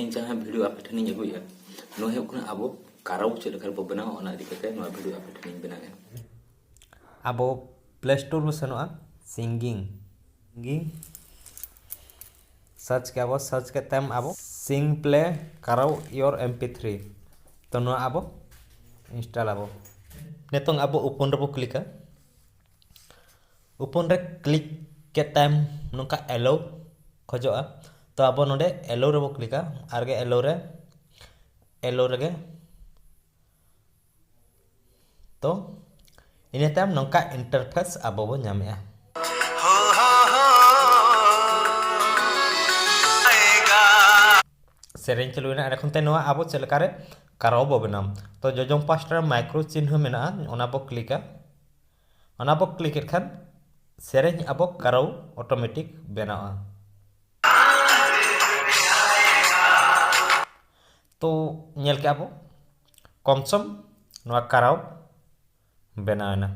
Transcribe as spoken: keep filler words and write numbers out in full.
ᱤᱧ ᱡᱟᱦᱟᱸ ᱵᱷᱤᱰᱤᱭᱳ ᱟᱯᱮ ᱴᱷᱮᱱᱤᱧ ᱟᱹᱜᱩᱭᱮᱫᱼᱟ, ᱱᱚᱣᱟ ᱦᱩᱭᱩᱜ ᱠᱟᱱᱟ ᱟᱵᱚ ᱠᱟᱨᱟᱣ ᱪᱮᱫ ᱞᱮᱠᱟ ᱨᱮᱵᱚ ᱵᱮᱱᱟᱣᱟ, ᱚᱱᱟ ᱤᱫᱤ ᱠᱟᱛᱮ ᱱᱚᱣᱟ ᱵᱷᱤᱰᱤᱭᱳ ᱟᱯᱮ ᱴᱷᱮᱱᱤᱧ ᱵᱮᱱᱟᱣᱮᱫᱼᱟ᱾ ᱟᱵᱚ ᱯᱞᱮ ᱥᱴᱳᱨ ᱵᱚ ᱥᱮᱱᱚᱜᱼᱟ, ᱥᱤᱝᱜᱤᱝ, ᱥᱤᱝᱜᱤᱝ ᱥᱟᱨᱪ ᱠᱮᱫᱼᱟ ᱵᱚ᱾ ᱥᱟᱨᱪ ᱠᱮᱫ ᱛᱟᱭᱚᱢ ᱟᱵᱚ ᱥᱤᱝ ᱯᱞᱮ ᱠᱟᱨᱟᱣ ᱤᱭᱳᱨ ᱮᱢ ᱯᱤ ᱛᱷᱨᱤ, ᱛᱚ ᱱᱚᱣᱟ ᱟᱵᱚ ᱤᱱᱥᱴᱚᱞ ᱟᱵᱚ᱾ ᱱᱤᱛᱚᱝ ᱟᱵᱚ ᱳᱯᱮᱱ ᱨᱮᱵᱚ ᱠᱞᱤᱠᱟ᱾ ᱳᱯᱮᱱ ᱨᱮ ᱠᱞᱤᱠ ᱠᱮᱫ ᱛᱟᱭᱚᱢ ᱱᱚᱝᱠᱟ ᱮᱞᱳ ᱠᱷᱚᱡᱚᱜᱼᱟ, ᱛᱚ ᱟᱵᱚ ᱱᱚᱰᱮ ᱮᱞᱳ ᱨᱮᱵᱚ ᱠᱞᱤᱠᱟ᱾ ᱟᱨᱜᱮ ᱮᱞᱳ ᱨᱮ, ᱮᱞᱳ ᱨᱮᱜᱮ᱾ ᱛᱚ ᱤᱱᱟᱹ ᱛᱟᱭᱚᱢ ᱱᱚᱝᱠᱟ ᱤᱱᱴᱟᱨᱯᱷᱮᱥ ᱟᱵᱚ ᱵᱚ ᱧᱟᱢᱮᱜᱼᱟ᱾ ᱥᱮᱨᱮᱧ ᱪᱟᱹᱞᱩᱭᱮᱱᱟ᱾ ᱮᱸᱰᱮ ᱠᱷᱚᱱ ᱛᱮ ᱱᱚᱣᱟ ᱟᱵᱚ ᱪᱮᱫ ᱞᱮᱠᱟᱨᱮ ᱠᱟᱨᱟᱣ ᱵᱚ ᱵᱮᱱᱟᱣ, ᱛᱚ ᱡᱚᱡᱚᱢ ᱯᱟᱥᱴᱟ ᱨᱮ ᱢᱟᱭᱠᱨᱳ ᱪᱤᱱᱦᱟᱹ ᱢᱮᱱᱟᱜᱼᱟ, ᱚᱱᱟ ᱵᱚ ᱠᱞᱤᱠᱟ᱾ ᱚᱱᱟ ᱵᱚ ᱠᱞᱤᱠ ᱮᱫ ᱠᱷᱟᱱ ᱥᱮᱨᱮᱧ ᱟᱵᱚ ᱠᱟᱨᱟᱣ ᱚᱴᱳᱢᱮᱴᱤᱠ ᱵᱮᱱᱟᱣᱟ᱾ ᱛᱚ ᱧᱮᱞ ᱠᱮᱜᱼᱟ ᱵᱚ ᱠᱚᱢᱥᱚᱢ ᱱᱚᱣᱟ ᱠᱟᱨᱟᱣ ᱵᱮᱱᱟᱣ ᱮᱱᱟ᱾